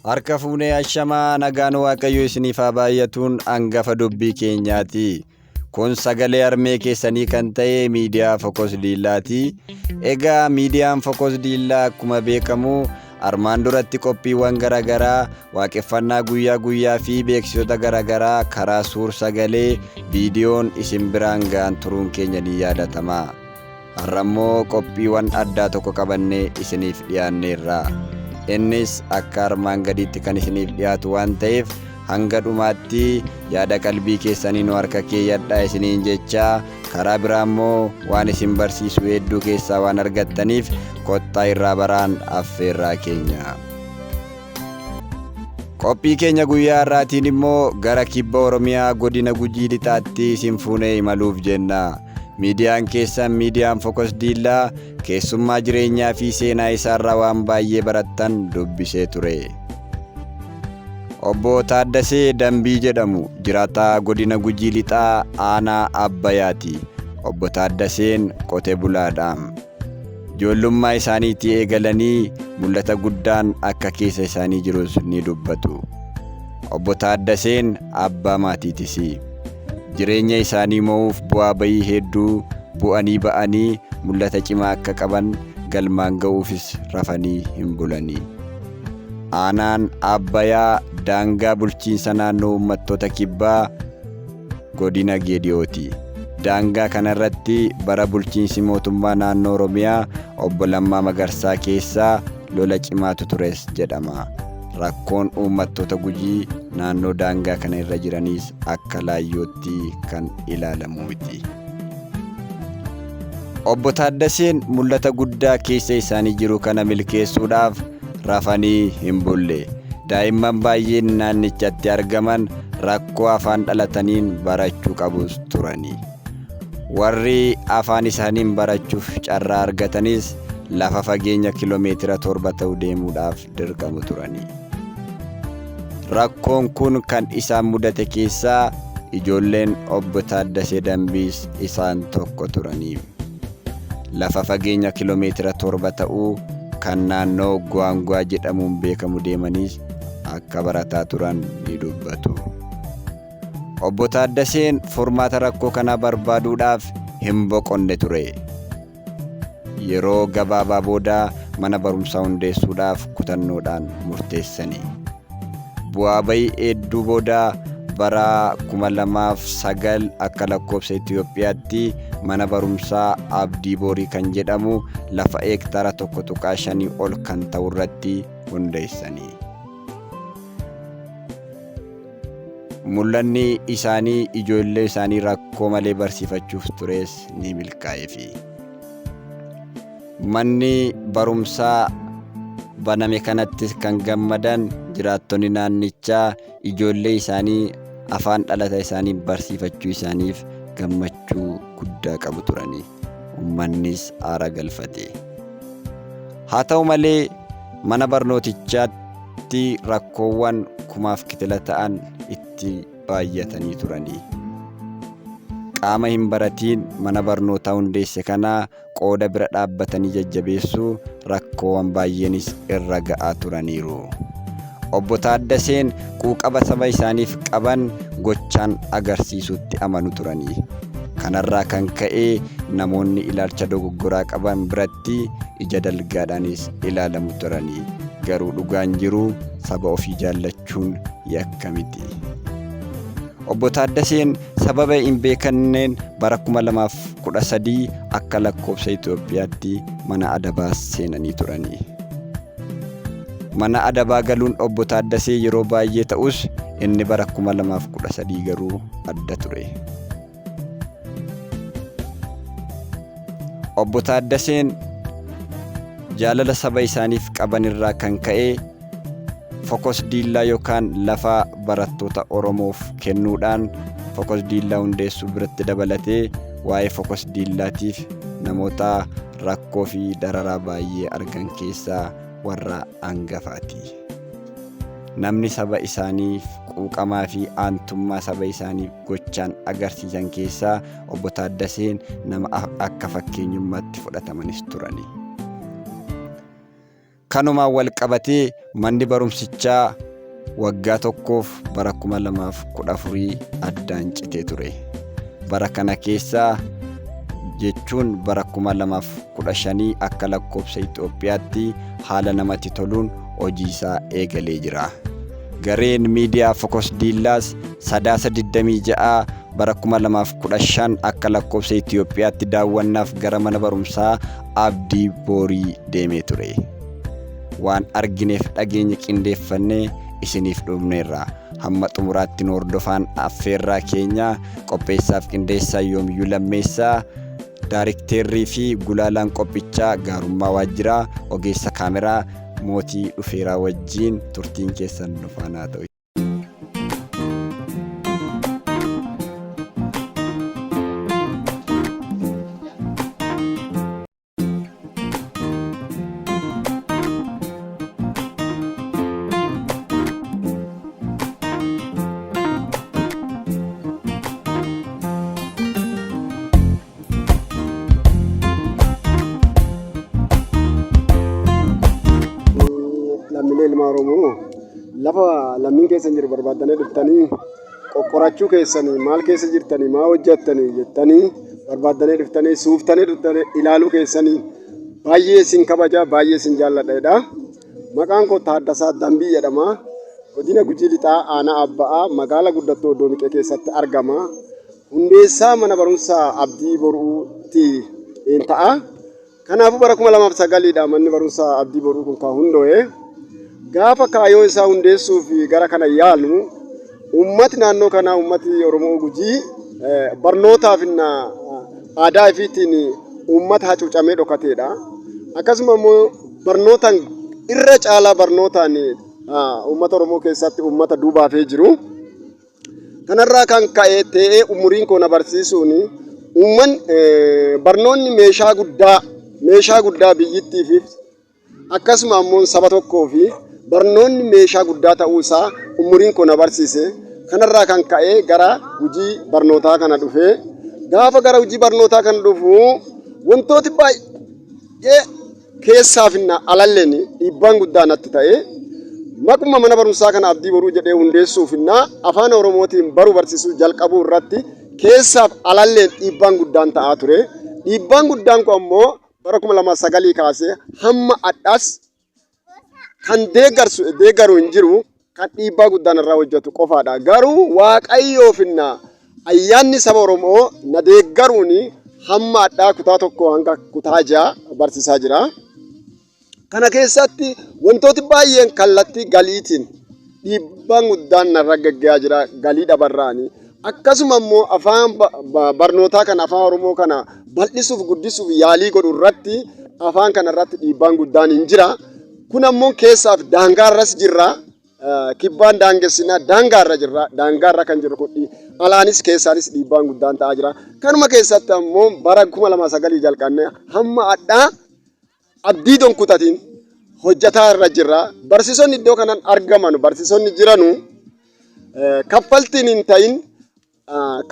Harka fuunee ashamaa nagaan Waaqayyo isiniif haa baay'atuun hangafa dubbii keenyaati. Kun sagalee harmee keessanii kan ta'e miidiyaa Fokos Diillaati. Egaa miidiyaan Fokos Diillaa akkuma beekamu armaan duratti qophiiwwan garaagaraa waaqeffannaa guyyaa guyyaa fi beeksisoota garaagaraa karaa suur sagalee viidiyoon isin biraan ga'an turuun keenya ni yaadatama. Har'ammoo qophiiwwan addaa tokko qabannee isiniif dhiyaanneerra. Innis akka armaan gadiitti kan isiniif dhiyaatu waan ta'eef hanga dhumaatti yaada qalbii keessanii nu harka keeyyadhaa isiniin jechaa karaa biraa immoo waan isin barsiisu hedduu keessaa waan argattaniif kottaa irraa baraan affeerraa keenya. Qophii keenya guyyaa har'aatiin immoo gara kibba Oromiyaa godina Gujii Lixaatti isin fuunee imaluuf jenna. Miidiyaan keessan miidiyaan Fokos Diillaa keessummaa jireenyaa fi seenaa isaarraa waan baay'ee barattan dubbisee ture. Obbo Taaddasee Dambii jedhamu jiraataa godina Gujii Lixaa aanaa Abbayaati. Obbo Taaddaseen qote bulaadha. Ijoollummaa isaaniitii eegalanii mul'ata guddaan akka keessa isaanii jirus ni dubbatu. Obbo Taaddaseen abbaa maatiitis. Jireenya isaanii mo'uuf bu'aa bayii hedduu bu'anii ba'anii mul'ata cimaa akka qaban galmaan ga'uufis rafanii hin bulanii. Aanaan Abbayaa daangaa bulchiinsa naannoo uummattoota kibbaa godina Geediyooti. Daangaa kanarratti bara bulchiinsi mootummaa naannoo Oromiyaa obbo Lammaa Magarsaa keessaa lola cimaatu tures jedhama. Rakkoon uummattoota Gujii naannoo daangaa kana irra jiraniis akka laayyootti kan ilaalamu miti. Obbo Taaddaseen mul'ata guddaa keessa isaanii jiru kana milkeessuudhaaf rafanii hin bulle. Daa'imman baay'een naannichatti argaman rakkoo afaan dhalataniin barachuu qabus turani. Warri afaan isaaniin barachuuf carraa argatanis lafa fageenya kiiloomeetira 7 ta'u deemuudhaaf dirqamu turani. Rakkoon kun kan isaan mudate keessaa ijoolleen obbo Taaddasee Dambiis isaan tokko turani. Lafa fageenya kiiloomeetira 7 ta'uu kan naannoo Gwaangwaa jedhamuun beekamu deemaniis akka barataa turan ni dubbatu. Obbo Taaddaseen furmaata rakkoo kanaa barbaaduudhaaf hin boqonne ture. Yeroo gabaabaa booda mana barumsaa hundeessuudhaaf kutannoodhaan murteessani. Bu'aa bayii hedduu booda bara 2009 akka lakkoofsa Itoophiyaatti mana barumsaa Abdii Boorii kan jedhamu lafa heektaara 1.5 ol kan ta'u irratti hundeessani. Mul'anni isaanii ijoollee isaanii rakkoo malee barsiifachuuf tures ni milkaa'eefi. Manni barumsaa baname kanattis kan gammadan jiraattonni naannichaa ijoollee isaanii afaan dhalata isaanii barsiifachuu isaaniif gammachuu guddaa qabu turani. Uummannis aara galfate. Haa ta'u malee mana barnootichaatti rakkoowwan kumaaf kitila ta'an itti baay'atanii turani. Qaama hin baratiin mana barnootaa hundeesse kana qooda bira dhaabbatanii jajjabeessuu rakkoowwan baay'eenis irra ga'aa turaniiru. Obbo Taaddaseen quuqama saba isaaniif qaban gochaan agarsiisuutti amanu turani. Kanarraa kan ka'e namoonni ilaalcha dogoggoraa qaban biratti ija dalgaadhaanis ilaalamu turani. Garuu dhugaan jiru saba ofii jaallachuun yakka miti. Obbo Taaddaseen sababa hin beekamneen bara 2013 akka lakkoofsa Itoophiyaatti mana adabaa seenanii turani. Mana adabaa galuun obbo Taaddasee yeroo baay'ee ta'us inni bara 2013 garuu adda ture. Obbo Taaddaseen jaalala saba isaaniif qaban irraa kan ka'e Fokos Diillaa yookaan lafa barattoota Oromoof kennuudhaan Fokos Diillaa hundeessuu biratti dabalatee waa'ee Fokos Diillaatiif namoota rakkoo fi dararaa baay'ee argan keessaa warra hangafaati. Namni saba isaaniif quuqamaa fi aantummaa saba isaaniif gochaan agarsiisan keessaa obbo Taaddaseen nama akka fakkeenyummaatti fudhatamanis turani. Kanumaan walqabatee manni barumsichaa waggaa tokkoof bara 2014 addaan citee ture. Bara kana keessa jechuun bara 2015 akka lakkoofsa Itoophiyaatti haala namatti toluun hojii isaa eegalee jira. Gareen miidiyaa Fokos Diillaas Sadaasa 26 bara 2015 akka lakkoofsa Itoophiyaatti daawwannaaf gara mana barumsaa Abdii Boorii deemee ture. Waan argineef dhageenye qindeeffannee isiniif dhufneerra. Hamma xumuraatti nu hordofaan affeerraa keenya. Qopheessaaf qindeessaa Yoomiyyuu Lammeessaa, Daarikteerrii fi gulaalaan qophichaa Gaarummaa Waajjiraa, ogeessa kaameraa Mootii Dhufeeraa wajjiin turtiin keessan nu faana haa ta'u. Lammiilee ilma Oromoo lafa lammiin keessa hin jiru barbaaddanii dhuftanii qoqqorachuu keessanii maal keessa jirtanii maa hojjettanii jettanii barbaaddanii dhuftanii suuftanii dhuftanii ilaaluu keessanii baay'ee isin kabaja baay'ee isin jaalladha jedha. Maqaan koo Taaddasaa Dambii jedhama. Godina Gujii Lixaa Aanaa Abba'aa magaalaa guddattoo Doomiqee keessatti argama. Hundeessaa mana barumsaa Abdii Boruuti ta'a. Kanaafuu bara 2009 dha manni barumsaa Abdii Boruu kun kan hundo'e. Gaafa kaayyoo isaa hundeessuuf gara kana yaalu uummati naannoo kanaa uummati Oromoo Gujii barnootaaf aadaa ifiitiin uummata hacuucamee dhokateedha. Akkasuma immoo barnootaan irra caalaa barnootaan uummata Oromoo keessatti uummata duubaafee jiru. Kanarraa kan ka'e ta'ee umuriin koo na barsiisuun uumman barnoonni meeshaa guddaa meeshaa guddaa biyyittiif akkasuma ammoo saba tokkoo fi barnoonni meeshaa guddaa ta'uu isaa umuriin koo na barsiise. Kanarraa kan ka'e gara hojii barnootaa kana dhufee gaafa gara hojii barnootaa kana dhufu wantooti baay'ee keessaaf na alalleen dhiibbaan guddaa natti ta'e. Maquma mana barumsaa kana Abdii Boruu jedhee hundeessuuf na afaan Oromootiin baruu barsiisuu jalqabuu irratti keessaaf alalleen dhiibbaan guddaan ta'aa ture. Dhiibbaan guddaan kun ammoo bara 2009 kaasee hamma adhaas kan deeggarsu deeggaru hin jiru kan dhiibbaa guddaan irraa hojjetu qofaadha. Garuu Waaqayyoofinna ayyaanni saba Oromoo na deeggaruun hamma adhaa kutaa tokko hanga kutaa ja'a barsiisaa jira. Kana keessatti wantooti baay'een kallattii galiitiin dhiibbaan guddaan narra gaggeessaa jira galii dhabarraani. Akkasuma immoo afaan barnootaa kana afaan Oromoo kana bal'isuuf guddisuuf yaalii godhu irratti afaan kana irratti dhiibbaan guddaan hin jira. Kun ammoo keessaaf daangaarras jirra. Kibbaan daangessinaa daangaarra jirra. Daangaarra kan jiru kun alaanis keessaanis dhiibbaan guddaan ta'aa jira. Kanuma keessatti ammoo bara 2009 jalqabnee hamma adhaa abdii donkutatiin hojjataa irra jirra. Barsiisonni iddoo kanan argaman barsiisonni jiranu kaffaltiin hin ta'in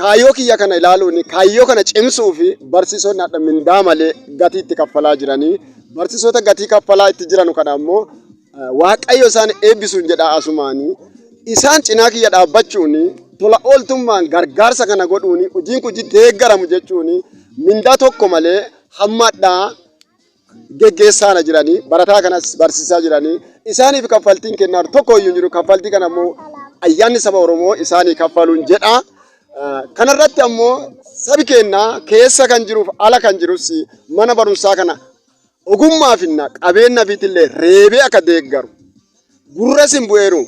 kaayyoo kiyya kana ilaaluun kaayyoo kana cimsuu fi barsiisonni hadha mindaa malee gatii itti kaffalaa jiranii barsiisota gatii kaffalaa itti jiranu kana ammoo Waaqayyo isaan eebbisuun jedha asumaanii isaan cinaa kiyya dhaabbachuun tola ooltummaan gargaarsa kana godhuun hojiin kun hojii deeggaramu jechuun mindaa tokko malee hamma hadhaa geggeessaana jiranii barataa kanas barsiisaa jiranii isaaniif kaffaltiin kennaa tokko iyyuu hin jiru kaffaltii kana immoo ayyaanni saba Oromoo isaanii kaffaluun jedha. Kanarratti ammoo sabi keenya keessa kan jiruuf ala kan jirus mana barumsaa kana ogummaa fi qabeenya ofiitillee reebee akka deeggaru gurras hin bu'eeru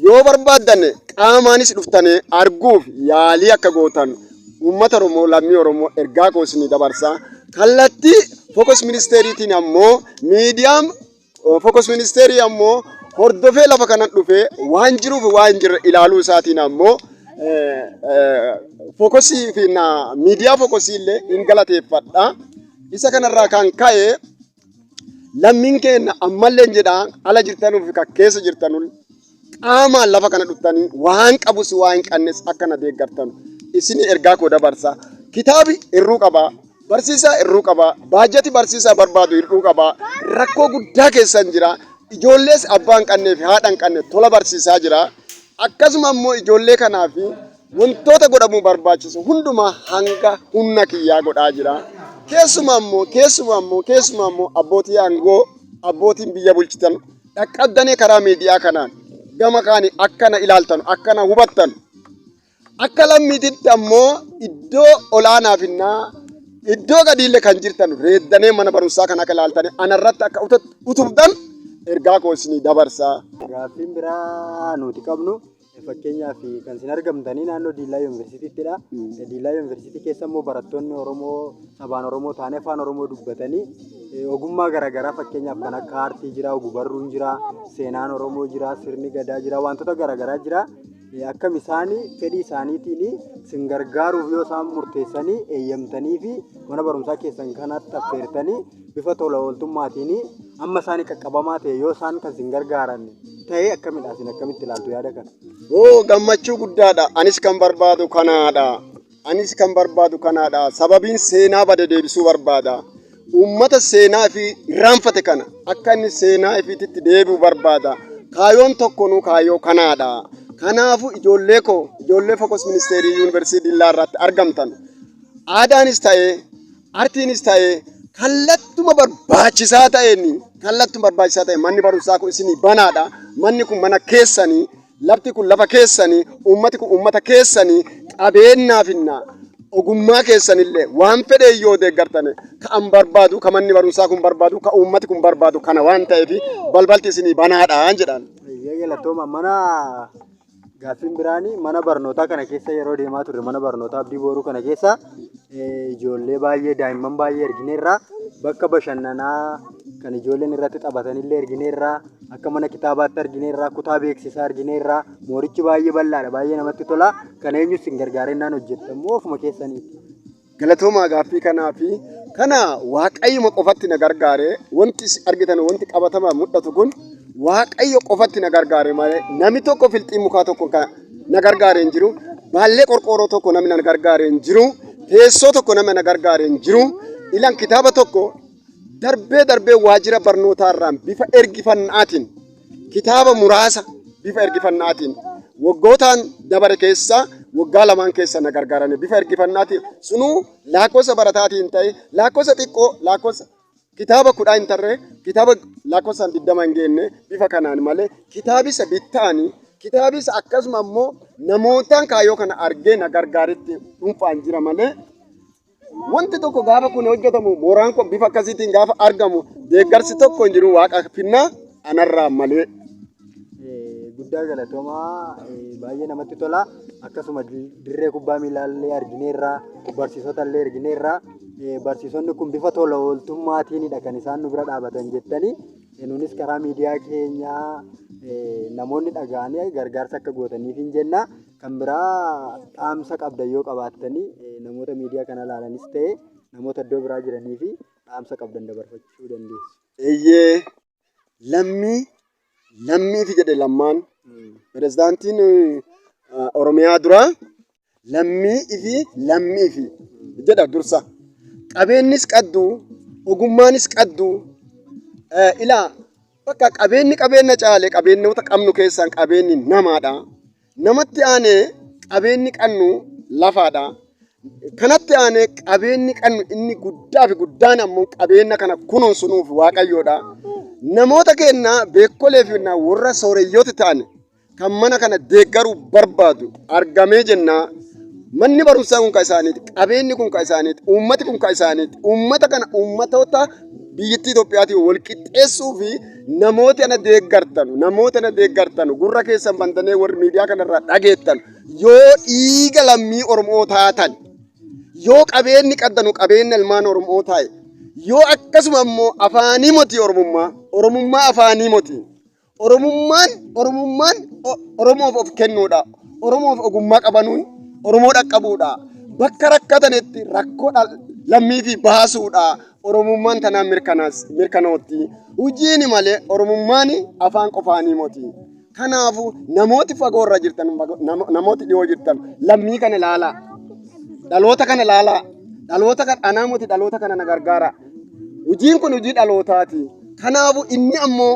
yoo barbaaddan qaamaanis dhuftanii arguuf yaalii akka gootan uummata Oromoo lammii Oromoo ergaa koo isinii dabarsa. Kallattii Focus Ministeeriitiin ammoo miidiyaan Focus Ministeerii ammoo hordofee lafa kanan dhufee waan jiruuf waan hin jirre ilaaluu isaatiin ammoo Focusii fi miidiyaa Focusii illee hin galateeffadha. Isa kanarraa kan ka'e Lammiin keenya ammallee jedha ala jirtanuu fi kan keessa jirtanu qaamaan lafa kana dhuftanii waan qabus waan hin qabnes akka na deeggartanu isin ergaa koo dabarsa. Kitaabi hirruu qaba. Barsiisaa hir'uu qaba. Baajati barsiisaa barbaadu hir'uu qaba. Rakkoo guddaa keessan jira. Ijoollees abbaa hin qabnee fi haadha hin qabne tola barsiisaa jira. Akkasuma immoo ijoollee kanaaf wantoota godhamuu barbaachisu hundumaa hanga humna kiyyaa godhaa jira. Keessumaa immoo keessumaa immoo keessumaa immoo abbootii aangoo abbootiin biyya bulchitan dhaqqabdanee karaa miidiyaa kanaan gama kaanii akkana ilaaltan akkana hubattan akka lammiititti ammoo iddoo olaanaa finnaa iddoo gadiillee kan jirtan reeddanee mana barumsaa kana akka ilaaltanii anarratti akka utubdan ergaa koo isinii dabarsaa. Gaaffiin biraa nuti qabnu fakkeenyaaf kan isin argamtanii naannoo Diillaa Yuunivarsiitiittidha. Diillaa Yuunivarsiitii keessa immoo barattoonni Oromoo sabaan Oromoo ta'anii afaan Oromoo dubbatanii ogummaa garaagaraa fakkeenyaaf kan akka aartii jira, ogbarruun jira, seenaan Oromoo jira, sirni gadaa jira, wantoota garaagaraa jira. Akkam isaan fedhii isaaniitiin isin gargaaruuf yoo isaan murteessanii eeyyamtanii fi mana barumsaa keessan kanatti affeertanii bifa tola ooltummaatiin amma isaanii qaqqabamaa ta'e yoo isaan kan isin gargaaran ta'e akkamidha isin akkamitti ilaaltu yaada kana? Oo gammachuu guddaadha. Anis kan barbaadu kanaadha. Anis kan barbaadu kanaadha. Sababiin seenaa bade deebisuu barbaada. Uummata seenaa fi irraanfate kana akka inni seenaa ifiititti deebi'u barbaada. Kaayoon tokkonuu kaayoo kanaadha. Kanaafuu ijoollee koo ijoollee Fokos Ministeerii Yuunivarsiitii Dillaa irratti argamtan aadaanis ta'ee artiinis ta'ee kallattuma barbaachisaa ta'een kallattuma barbaachisaa ta'e manni barumsaa kun isinii banaadha. Manni kun mana keessanii, lafti kun lafa keessanii, uummati kun uummata keessanii qabeenyaafinna ogummaa keessanillee waan fedhe yoo deeggartane ka an barbaadu ka manni barumsaa kun barbaadu ka uummati kun barbaadu kana waan ta'eef balbalti isinii banaadha jedhaan. Eeyyee galatooma mana gaaffiin biraanii mana barnootaa kana keessa yeroo deemaa turre mana barnootaa Abdii Booruu kana keessa ijoollee baay'ee daa'imman baay'ee argineerra bakka bashannanaa kan ijoolleen irratti taphatanillee argineerra akka mana kitaabaatti argineerra kutaa beeksisaa argineerra moorichi baay'ee bal'aadha baay'ee namatti tola kan eenyus isin gargaarennaan hojjettamu ofuma keessaniiti. Galatoomaa gaaffii kanaa fi kana Waaqayyuma qofatti na gargaare wanti isin argitan wanti qabatamaa mul'atu kun Waaqayyo qofatti na gargaare malee namni tokko filxii mukaa tokko kan na gargaare hin jiru. Baallee qorqoorroo tokko namni na gargaare hin jiru. Teessoo tokko namni na gargaare hin jiru. Ilaan kitaaba tokko darbee darbee waajjira barnootaa irraan bifa ergifannaatiin kitaaba muraasa bifa ergifannaatiin waggootaan dabare keessa waggaa lamaan keessa na gargaaranii bifa ergifannaatiin sunuu lakkoofsa barataatiin ta'e lakkoofsa xiqqoo lakkoofsa kitaaba kudhaa hin tarree kitaaba lakkoofsaan 20 hin geenne bifa kanaan malee kitaabisa bittaanii kitaabisa akkasuma immoo namootaan kaayyoo kana argee na gargaaritti dhuunfaan jira malee wanti tokko gaafa kun hojjetamu mooraan kun bifa akkasiitiin gaafa argamu deeggarsi tokko hin jiru waaqa finnaa anarraa malee. Guddaa galatoomaa baay'ee namatti tola. Akkasuma dirree kubbaa miilaa illee argineerra, barsiisota illee argineerra. Barsiisonni kun bifa tola ooltummaatiinidha kan isaan nu bira dhaabatan jettanii. Nunis karaa miidiyaa keenyaa namoonni dhaga'anii gargaarsa akka gootaniif hin jenna. Kan biraa dhaamsa qabdan yoo qabaattanii namoota miidiyaa kana ilaalanis ta'e namoota iddoo biraa jiranii fi dhaamsa qabdan dabarfachuu dandeessu. Eeyyee lammii lammiifi jedhe lammaan pirezidaantiin Oromiyaa duraa lammii ifi lammiifi jedha dursa. Qabeenyis qaddu ogummaanis qaddu ilaa bakka qabeenyi qabeenya caale qabeenyota qabnu keessaan qabeenyi namaadha. Namatti aanee qabeenyi qabnu lafaadha. Kanatti aanee qabeenyi qabnu inni guddaa fi guddaan ammoo qabeenya kana kunuunsunuuf Waaqayyoodha. Namoota keenya beekolee fi warra sooreyyoota ta'an kan mana kana deeggaruu barbaadu argamee jennaa. Manni barumsaa kun kan isaaniiti, qabeenyi kun kan isaaniiti, uummati kun kan isaaniiti. Uummata kana uummatoota biyyattii Itoophiyaatiin wal qixxeessuu fi namoota ana deeggartan, namoota ana deeggartan, gurra keessan bantanii warri miidiyaa kanarraa dhageettan yoo dhiiga lammii Oromoo taatan, yoo qabeenyi qabdanu qabeenya ilmaan Oromoo taa'e, yoo akkasuma immoo afaanii moti Oromummaa, Oromummaa afaanii moti. Oromummaan Oromummaan Oromoof of kennuudha. Oromoof ogummaa qabanuun Oromoo dhaqqabuudha. Bakka rakkatanitti rakkoo lammii fi baasuudha. Oromummaan tanaan mirkanootti. Hojiin malee Oromummaan afaan qofaanii moti. Kanaafuu namooti fagoo irra jirtan namooti dhiyoo jirtan lammii kana ilaalaa. Dhaloota kana ilaalaa. Dhaloota kana anaa miti, dhaloota kana na gargaara. Hojiin kun hojii dhalootaati. Kanaafuu inni ammoo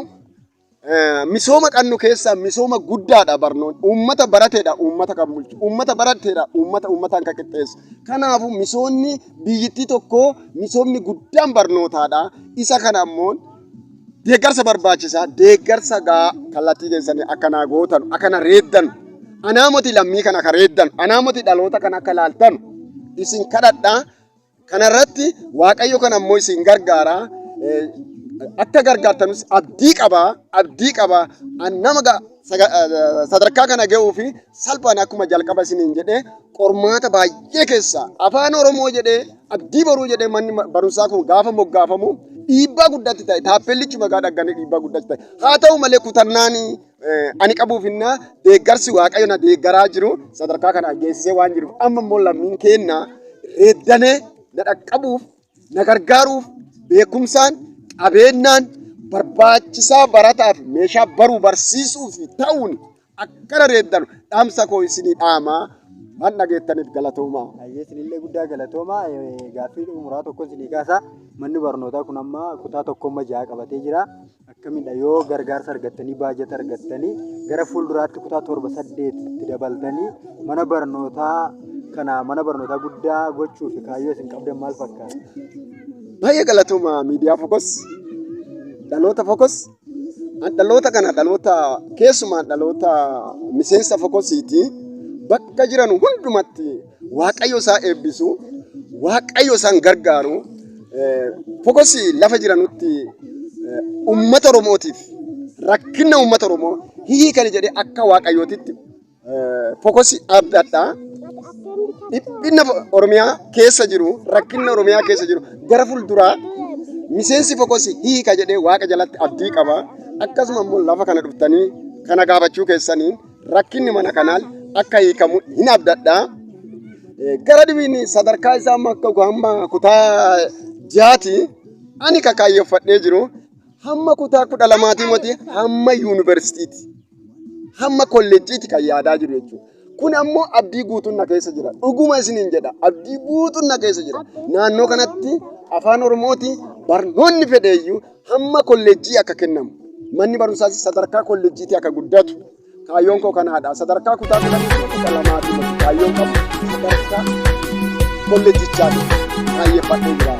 misooma qabnu keessaa misooma guddaadha barnoonni. Uummata barateedha uummata kan bulchu. Uummata barateedha uummata uummataan kan qixxeessu. Kanaafuu misoomni biyyittii tokkoo misoomni guddaan barnootaadha. Isa kana ammoo deeggarsa barbaachisaa, deeggarsa gaa kallattii keessanii akka naa gootan, akka na reeddan, anaa moti lammii kana akka reeddan, anaa moti dhaloota kana akka laaltan isin kadhadha. Kanarratti Waaqayyo kana ammoo isin gargaara. Akka gargaartanus abdii qaba, abdii qaba. An nama sadarkaa kana ga'uu fi salphaan akkuma jalqaba isiniin jedhee qormaata baay'ee keessa Afaan Oromoo jedhee, Abdii Boruu jedhee manni barumsaa kun gaafa moggaafamu dhiibbaa guddaatti ta'e. Taappellichi maqaa dhagganii dhiibbaa guddaatti ta'e. Haa ta'u malee kutannaan ani qabuuf innaa deeggarsi Waaqayyo na deeggaraa jiru sadarkaa kana geessisee waan jiruuf, amma immoo lammiin keenna reeddanee na dhaqqabuuf, na gargaaruuf, beekumsaan, qabeennaan barbaachisaa barataaf meeshaa baruu barsiisuuf ta'uun akkana reeddanu dhaamsa koo isinii dhaamaa. Waan dhageettaniif galatoomaa. Hayyee, isinillee guddaa galatoomaa. Gaaffii xumuraa tokko isinii kaasa. Manni barnootaa kun amma kutaa tokkomma ja'a qabatee jira. Akkamidha, yoo gargaarsa argattanii, baajata argattanii, gara fuulduraatti kutaa torba saddeetitti dabaltanii mana barnootaa kana mana barnootaa guddaa gochuuf kaayyoo isin qabdan maal fakkaata? Baay'ee galatooma miidiyaa Focus. Dhaloota Focus. An dhaloota kana, dhaloota keessumaa dhaloota miseensa Focusiiti. Bakka jiran hundumatti Waaqayyo isaa eebbisu, Waaqayyo isaan gargaaru. Focusii lafa jiranutti uummata Oromootiif rakkina uummata Oromoo hiikani jedhee akka Waaqayyootitti Focusii abdadha. Dhiphina Oromiyaa keessa jiru, rakkinna Oromiyaa keessa jiru gara fuulduraa miseensi Focusii hiika jedhee Waaqa jalatti abdii qaba. Akkasuma immoo lafa kana dhuftanii kana gaafachuu keessaniin rakkinni mana kanaa akka hiikamu hin abdadha. Gara dhibiin sadarkaa isaa amma akka hamma kutaa jaati ani kakaayyeffadhee jiru hamma kutaa 12tii moti, hamma yuunivarsiitiiti. Hamma kolleejjiiti kan yaadaa jiru jechuudha. Kun ammoo abdii guutuun na keessa jira. Dhuguma isiniin jedha, abdii guutuun na keessa jira. Naannoo kanatti Afaan Oromooti barnoonni fedheeyyuu hamma kolleejjii akka kennamu. Manni barumsaas sadarkaa kolleejjiitti akka guddatu. Kaayyoon koo kanaadha. Sadarkaa kutaa 12ti miti kaayyoon qabu, sadarkaa kolleejjichaati kaayyeffadhee jira.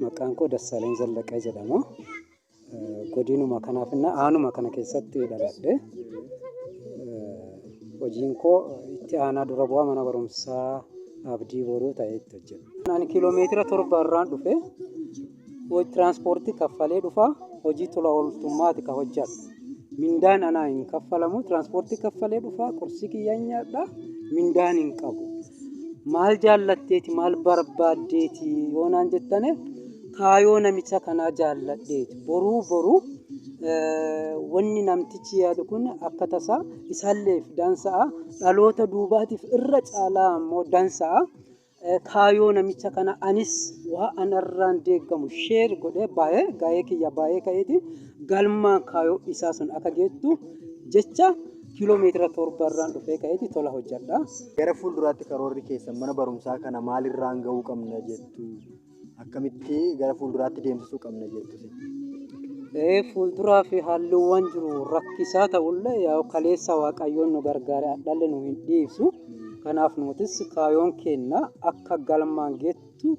Maqaan koo Dassaaleny Zallaqee jedhama. Godinuma kanaaf aanuma kana keessatti dhaladhe. Hojiin koo itti aanaa dura bu'aa mana barumsaa Abdii Boruu ta'ee itti hojjedha. Ani kiiloomeetira 7 irraan dhufe, tiraanspoortii kaffalee dhufa, hojii tola ooltummaati kan hojjedhu. Mindaan anaa hin kaffalamu, tiraanspoortii kaffalee dhufa, qursii kiyya nyaadha, mindaan hin qabu. Maal jaallatteeti, maal barbaaddeeti yoo naan jettane, kaayoo namicha kanaa jaalladheeti. Boruu boruu wanni namtichi yaadu kun akka tasaa isaalleef dansa'a, dhaloota duubaatiif irra caalaa immoo dansa'a. Kaayoo namicha kana anis waa anarraan deeggamu sheer godhee baay'ee gahee kiyya baay'ee ka'eeti galmaan kaayoo isaa sun akka geettu jecha kiiloomeetira 7 irraan dhufee ka'eeti tola hojjedha. Gara fuulduraatti karoorri keessan mana barumsaa kana maalirraan ga'uu qabna jettu? Akkamitti gara fuulduraatti deemsisuu qabna jettu? Fuulduraa fi halluuwwan jiru rakkisaa ta'ullee, yaa kaleessa Waaqayyoon nu gargaare hadhalle nu hin dhiibsu. Kanaaf nutis kaayoon keenya akka galmaan geettu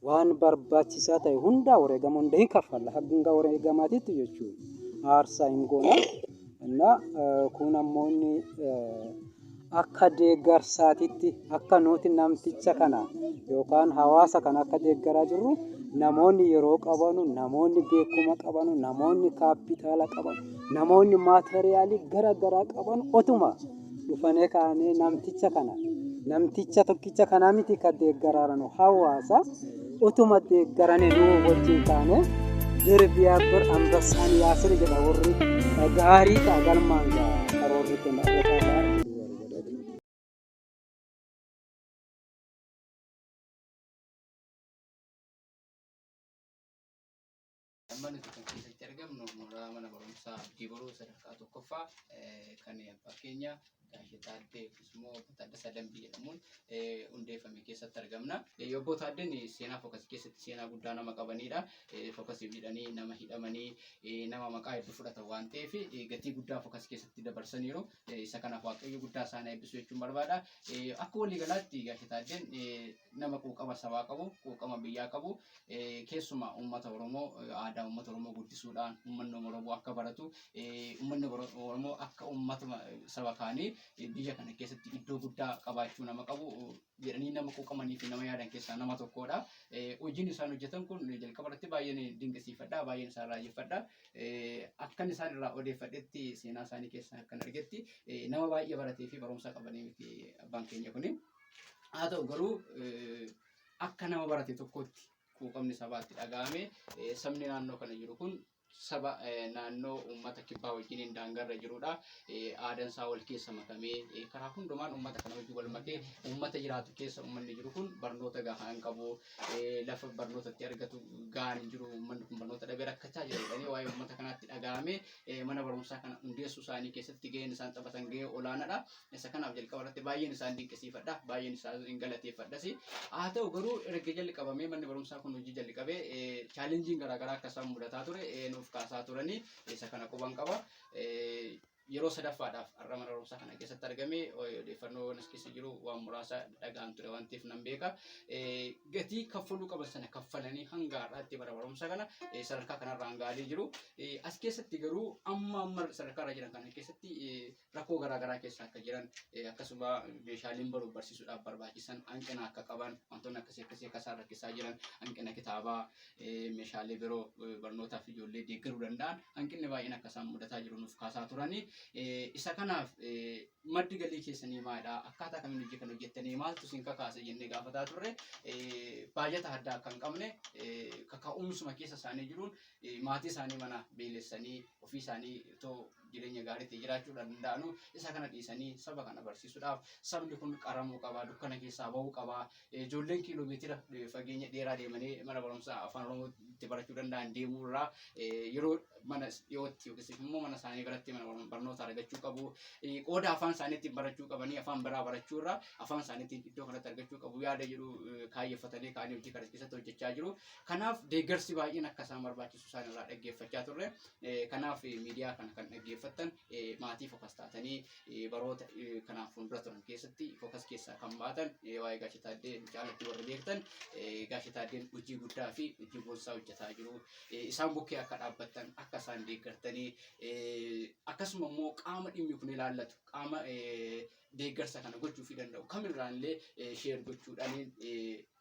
waan barbaachisaa ta'e hundaa wareegama hunda hin kaffalla. Hanga wareegamaatitti jechuudha. Aarsaa hin goona. Innaa kun ammoo inni akka deeggarsaatitti akka nuti namticha kana yookaan hawaasa kana akka deeggaraa jirru, namoonni yeroo qabanu, namoonni beekuma qabanu, namoonni kaapitaala qabanu, namoonni maateriyaalii gara garaa qabanu otuma Dhufanee kaanee namticha kana namticha tokkicha kanaa miti kan deeggaraaranu hawaasa utuma deeggarane nuu wajjin kaane dirbiyaa bir anbassaan yaasir jedha warri gaarii ta'a galmaan ga'a karoorri keenya irra caalaa. Amma nuti kan keessatti argamnu mooraa mana barumsaa Abdii Boruu sadarkaa tokkoffaa kan abbaa keenya Gaashee Taaddee yookiis immoo Obbo Taaddasaa Dambii jedhamuun hundeeffame keessatti argamna. Obbo Taaddeen seenaa Fokas keessatti seenaa guddaa nama qabanidha. Fokasiif jedhanii nama hidhamanii nama maqaa hedduu fudhatan waan ta'eef gatii guddaa Fokas keessatti dabarsaniiru. Isa kanaaf Waaqayyo guddaa isaan eebbisu jechuun barbaada. Akka waliigalaatti Gaashee Taaddeen nama quuqama sabaa qabu, quuqama biyyaa qabu, keessumaa uummata Oromoo aadaa uummata Oromoo guddisuudhaan uummanni Oromoo akka baratu, uummanni Oromoo akka uummatuma saba kaanii biyya kana keessatti iddoo guddaa qabaachuu nama qabu jedhanii nama quuqamanii fi nama yaadan keessaa nama tokkodha. Hojiin isaan hojjetan kun jalqaba irratti baay'een dinqisiifadha, baay'een isaan raajeffadha. Akkan isaan irraa odeeffadhetti seenaa isaanii keessaa akkan argetti nama baay'ee baratee fi barumsa qabanii miti abbaan keenya kuni. Haa ta'u garuu akka nama barate tokkotti quuqamni sabaatti dhaga'ame sabni naannoo kana jiru kun saba naannoo uummata kibbaa wajjiniin daangarra jirudha. Aadaan isaa wal keessa makamee karaa hundumaan uummata kana wajjin wal makee uummata jiraatu keessa uummanni jiru kun barnoota gahaa hin qabu. Lafa barnoota itti argatu gahaan hin jiru. Uummanni kun barnoota dhabee rakkachaa jira jedhanii waa'ee uummata kanaatti dhaga'ame mana barumsaa kana hundeessuu isaanii keessatti gaheen isaan taphatan gahee olaanaadha. Isa kanaaf jalqaba irratti baay'een isaan dinqisiifadha, baay'een isaan hin galateeffadhas. Haa ta'u garuu erga jalqabamee manni barumsaa kun hojii jalqabee chaalenjiin garaagaraa akka isaan mudataa ture nuuf kaasaa turanii isa kana quban qaba. Yeroo sadaffaadhaaf har'a mana barumsaa kana keessatti argame odeeffannoo as keessa jiru waan muraasa dhagaan ture waan ta'eef nan beeka. Gatii kaffaluu qaban sana kaffalanii hanga har'aatti mana barumsaa kana sadarkaa kanarraan ga'anii jiru. As keessatti garuu amma amma sadarkaa irra jiran kana keessatti rakkoo garaa garaa keessa akka jiran akkasuma meeshaaleen baruuf barsiisuudhaaf barbaachisan hanqina akka qaban wantoonni akkasii akkasii akka isaan rakkisaa jiran hanqina kitaabaa meeshaalee biroo barnootaaf ijoollee deeggaruu danda'an hanqinni baay'een akka isaan mudataa jiru nuuf kaasaa turanii isa kanaaf maddi galii keessanii maalidha akkaataa kamiin hojii kan hojjettanii maaltu isin kakaase jennee gaafataa turre baajata addaa akka hin qabne kaka'umsuma keessa isaanii jiruun maatii isaanii mana beelessanii ofii isaanii otoo jireenya gaariitti jiraachuu danda'anu isa kana dhiisanii saba kana barsiisuudhaaf sabni kun qaramuu qaba dukkana keessaa bahuu qaba ijoolleen kiiloomeetira fageenya dheeraa deemanii mana barumsaa afaan oromootti barachuu danda'an deemuu irraa yeroo mana dhiyootti yookiis immoo mana isaanii biratti mana barnoota argachuu qabu qooda afaan isaaniitti barachuu qabanii afaan biraa barachuu irraa afaan isaaniitti iddoo kanatti argachuu qabu yaada jedhu kaayyeffatanii ka'anii hojii kana keessatti hojjechaa jiru. Kanaaf deeggarsi baay'een akka isaan barbaachisu isaan irraa dhaggeeffachaa turre. Kanaaf miidiyaa kana kan dhaggeeffattan maatii fokas taatanii baroota kanaan fuuldura turan keessatti fokas keessaa kan baatan waa'ee Gaashe Taaddee caalatti warri beektan Gaashe Taaddeen hojii guddaa fi hojii boonsaa hojjetaa jiru. Isaan bukkee akka dhaabbattan akka isaan deeggartanii akkasuma immoo qaama dhimmi kun ilaallatu qaama deeggarsa kana gochuufii danda'u kamirraallee sheer gochuudhaan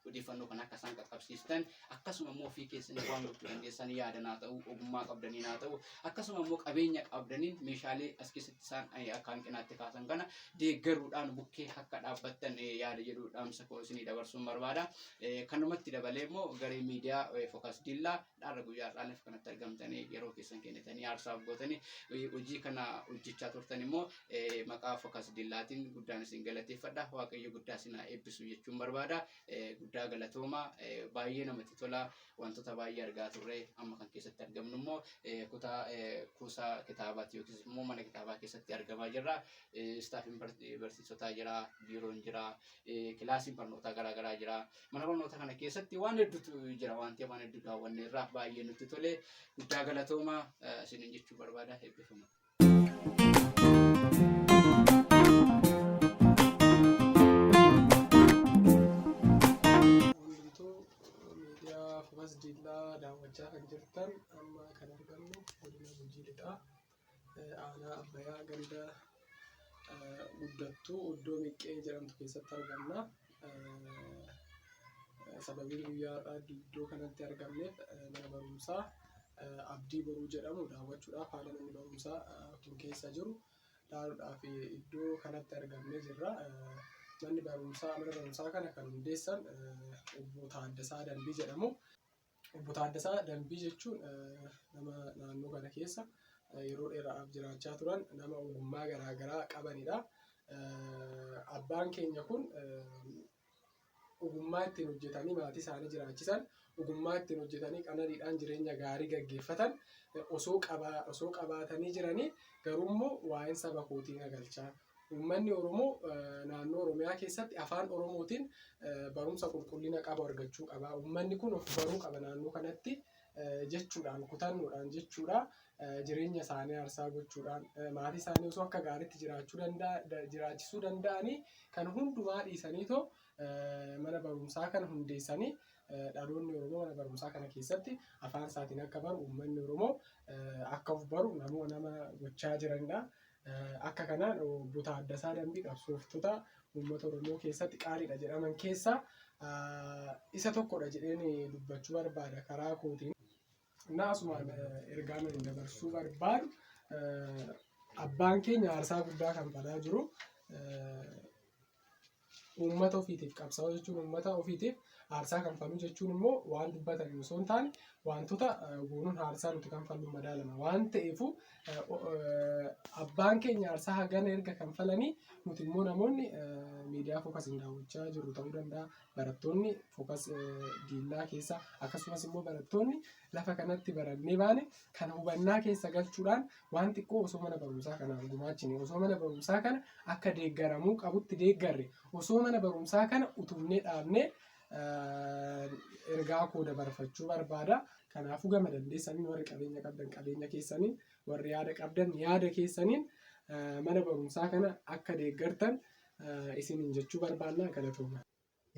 odeeffannoo kana akka isaan qaqqabsiistan akkasuma immoo ofii keessanii waan gochuu dandeessan yaadan haa ta'u ogummaa qabdaniin haa ta'u akkasuma immoo qabeenya qabdaniin meeshaalee as keessatti isaan akka hanqinaatti kaasan kana deeggaruudhaan bukkee akka dhaabbattan yaada jedhu dhaamsa koo isinii dabarsuun barbaada. Kanumatti dabalee immoo garee miidiyaa Fokas Dillaa dhaarra guyyaa har'aa lafa kanatti argamtanii yeroo keessan kennitanii aarsaaf gootanii hojii kana hojjechaa turtan immoo maqaa Fokas Dillaatiin guddaan isin galateeffadha. Waaqayyo guddaa isin haa eebbisu jechuun barbaada. Guddaa galatooma. Baay'ee namatti tola. Wantoota baay'ee argaa turre. Amma kan keessatti argamnu immoo kutaa kuusaa kitaabaati yookiis immoo mana kitaabaa keessatti argamaa jirra. Istaafiin barsiisotaa jira, biiroon jira, kilaasiin barnootaa garaa garaa jira. Mana barnoota kana keessatti waan hedduutu jira waan ta'eef waan hedduu daawwanneerra baay'ee nutti tole. Guddaa galatooma isiniin jechuu barbaada. Eebbifama. Hundumtuu miidiyaa Fokas Diillaa daawwachaa kan jirtan amma kan argamnu godina Gujii Lixaa aanaa Abbayaa ganda guddattuu oddoo Miqqee jedhamtu keessatti argamna. Sababiin guyyaa har'aa iddoo kanatti argamneef mana barumsaa Abdii Boruu jedhamu daawwachuudhaaf haala manni barumsaa kun keessa jiru ilaaluudhaaf iddoo kanatti argamnee jirra. Manni barumsaa mana barumsaa kana kan hundeessan obbo Taaddasaa Dambii jedhamu. Obbo Taaddasaa Dambii jechuun nama naannoo kana keessa yeroo dheeraadhaaf jiraachaa turan, nama ogummaa garaagaraa qabanidha. Abbaan keenya kun ogummaa ittiin hojjetanii maatii isaanii jiraachisan, ogummaa ittiin hojjetanii qananiidhaan jireenya gaarii gaggeeffatan osoo qabaatanii jiranii, garuummoo waa'een saba kootii na galchaa. Uummanni Oromoo naannoo Oromiyaa keessatti afaan Oromootiin barumsa qulqullina qabu argachuu qaba. Uummanni kun of baruu qaba naannoo kanatti jechuudhaan, kutannoodhaan jechuudha, jireenya isaanii aarsaa gochuudhaan, maatii isaanii osoo akka gaariitti jiraachuu danda'a jiraachisuu danda'anii kan hundumaa dhiisaniitoo mana barumsaa kana hundeessanii, dhaloonni Oromoo mana barumsaa kana keessatti afaan isaatiin akka baru, uummanni Oromoo akka of baru nama gochaa jiranidha. Akka kanaan obbo Taaddasaa Dambii qabsooftota uummata Oromoo keessatti qaaliidha jedhaman keessaa isa tokkodha jedheen dubbachuu barbaada karaa kootiin. Innaa asumaan ergaa ani dabarsuu barbaadu, abbaan keenya aarsaa guddaa kanfalaa jiru. Uummata ofiitiif qabsaa'uu jechuun, uummata ofiitiif aarsaa kanfaluu jechuun immoo waan dubbatan osoo hin taane, wantoota goonuun aarsaa nuti kanfallu madaalama waan ta'eefu, abbaan keenya aarsaa hagana erga kanfalanii, nuti immoo namoonni miidiyaa Fookasiin daawwachaa jirru ta'uu danda'a. Barattoonni Fookas Diillaa keessa, akkasumas immoo barattoonni lafa kanatti barannee baane kan hubannaa keessa galchuudhaan, waan xiqqoo osoo mana barumsaa kanaaf gumaachine, osoo mana barumsaa kana akka deeggaramuu qabutti deeggarre, osoo mana barumsaa kana utubnee dhaabnee ergaa koo dabarfachuu barbaada. Kanaafuu gama dandeessaniin, warri qabeenya qabdan qabeenya keessaniin, warri yaada qabdan yaada keessaniin mana barumsaa kana akka deeggartan isiniin jechuu barbaanna. Galatooma.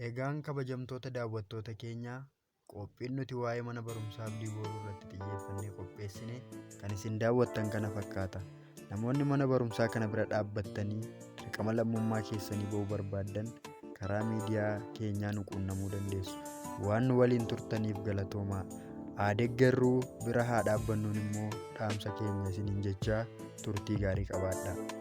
Egaan kabajamtoota daawwattoota keenyaa, qophiin nuti waa'ee mana barumsaa Abdii Boruu irratti xiyyeeffannee qopheessine kan isin daawwattan kana fakkaata. Namoonni mana barumsaa kana bira dhaabbattanii dirqama lammummaa keessanii ba'uu barbaaddan karaa miidiyaa keenyaa nu quunnamuu dandeessu. Waan nu waliin turtaniif galatoomaa. Haa deeggarruu, bira haa dhaabbannuun immoo dhaamsa keenya isiniin jechaa, turtii gaarii qabaadhaa.